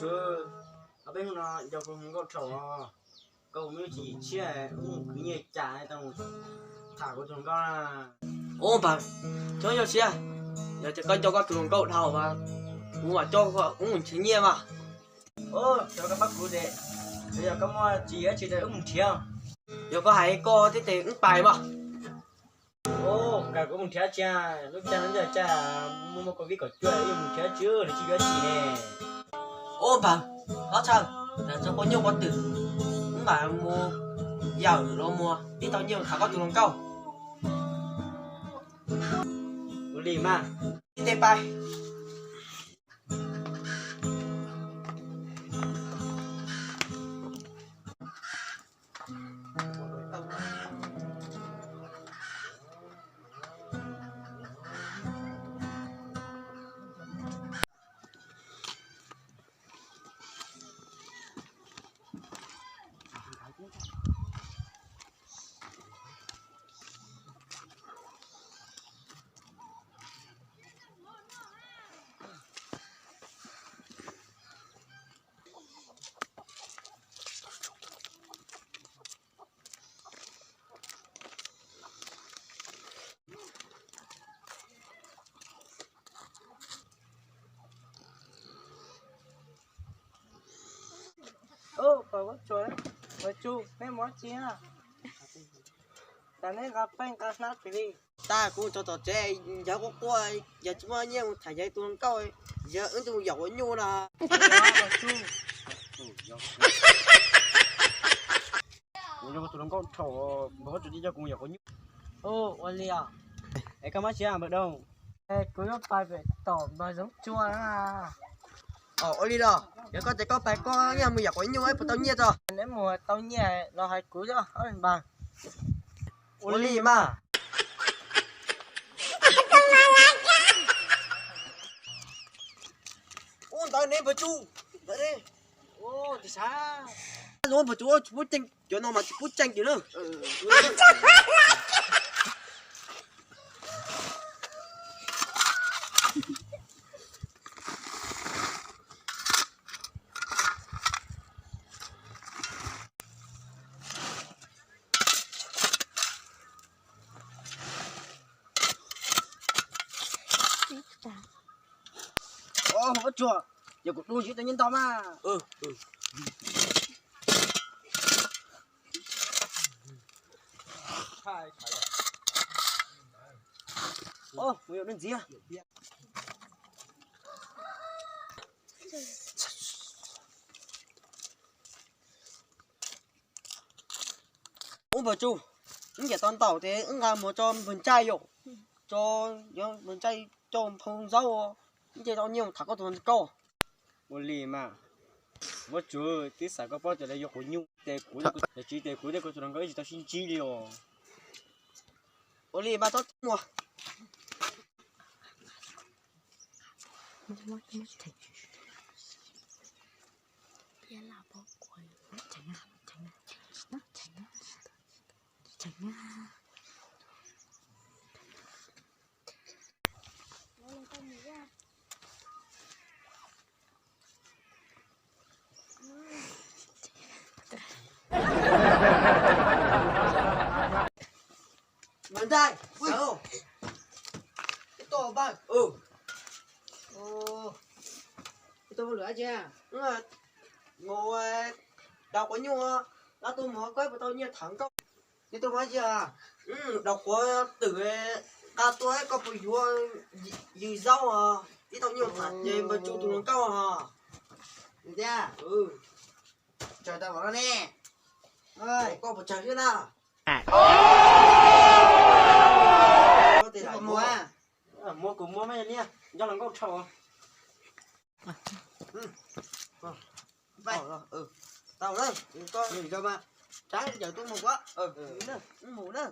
Ob peb hnub no nco kuv hluas nkauj dhau, koj mus ib tsam tshiab, wb mus khwv nyiaj cas tau tham kuv tus hluas nkauj na. Ub npawg, txhob nco siab, yog tias koj nco koj tus hluas nkauj dhau mas kuv mam coj koj wb mus nrhiav nyiaj mas. Ub, yog koj pab kuv ces, yog koj muaj tsis yog tsis ces wb mus nrhiav. Yog koj hais koj thiab ces wb pais mas. Ub, kawg kuv mus nrhiav tsis, lub caij no ntawd cas muaj muaj covid kaum cuaj, wb mus nrhiav tsis, nws tsis yuav tsis ne. Ub npawg, txhob txhawj, nrhiav tau qhov nyuaj qhov twg wb mam mus yawm los muag ib tau nyiaj tham koj tus hluas nkauj. Ua li mas, tib teg pais. Ub, pog Vaj Tsum, Vaj Tsum, neb mus dab tsi na? Cas neb nqa peb nqa hnab pes li? Tag kuv tso tom tsev, yawg quaj quaj, yawg tsis muaj nyiaj mus tham yawg tus hluas nkauj, yawg wb twb mus yaum quav nyuj na. Kuv nco tus hluas nkauj dhau, npawg Vaj Tsum tsis coj kuv mus yaum quav nyuj. Ua li os. Es koj muab tsis npawg Doog? Kuv yuav pais pem tom npawg Zoov Tsua na. Ua li los, yog koj tias koj pais koj yeej mus yaum quav nyuj ib puas tau nyiaj tso. Neb mus tau nyiaj los hais kuv thiab npawg. Ua li mas. Ub, ntawd ne npawg Tsum, ntawd ne. Ub, npawg Tsum, tsis pub ceeb, cov no mas tsis pub ceeb kiag na. Ub, Vaj Tsum, yog kuv dub zim tau nyiaj ntau mas. Ub, kuv yuav dub ntxiv. Ub npawg Tsum, wb ncaim tau ntau ces wb nqa mus rau npawg Ntsaj yom, rau npawg Ntsaj coj phau zaub, wb nce tau nyiaj mus tham koj tus hluas nkauj. Ua li mas, Vaj Tsum, twb xav koj paub tias lawv yuav quav nyuj, ces kuv, tiam sis ces kuv thiab koj tus hluas nkauj wb tsis tau sib ntsib li os. Ua li mas txhob muag. Npawg Ntsaj, ub, tij tuaj npawg. Tij tuaj ua lwm dab tsi? Mus daus quav nyuj, nqa tuaj mus koj puas tau nyiaj tham nkauj. Neb tuaj ua dab tsi? Daus quav twm nqa tuaj koj puas yuav yws zaub os, ib tau nyiaj tham ces npawg Tsum tus hluas nkauj os. Tiag, tsawg tau los no ne. Koj puas tsawg thiab na? Muab kuv muab mas niag nco hluas nkauj dhau. Tau na, tsav yawm tuaj mus ua, mus na.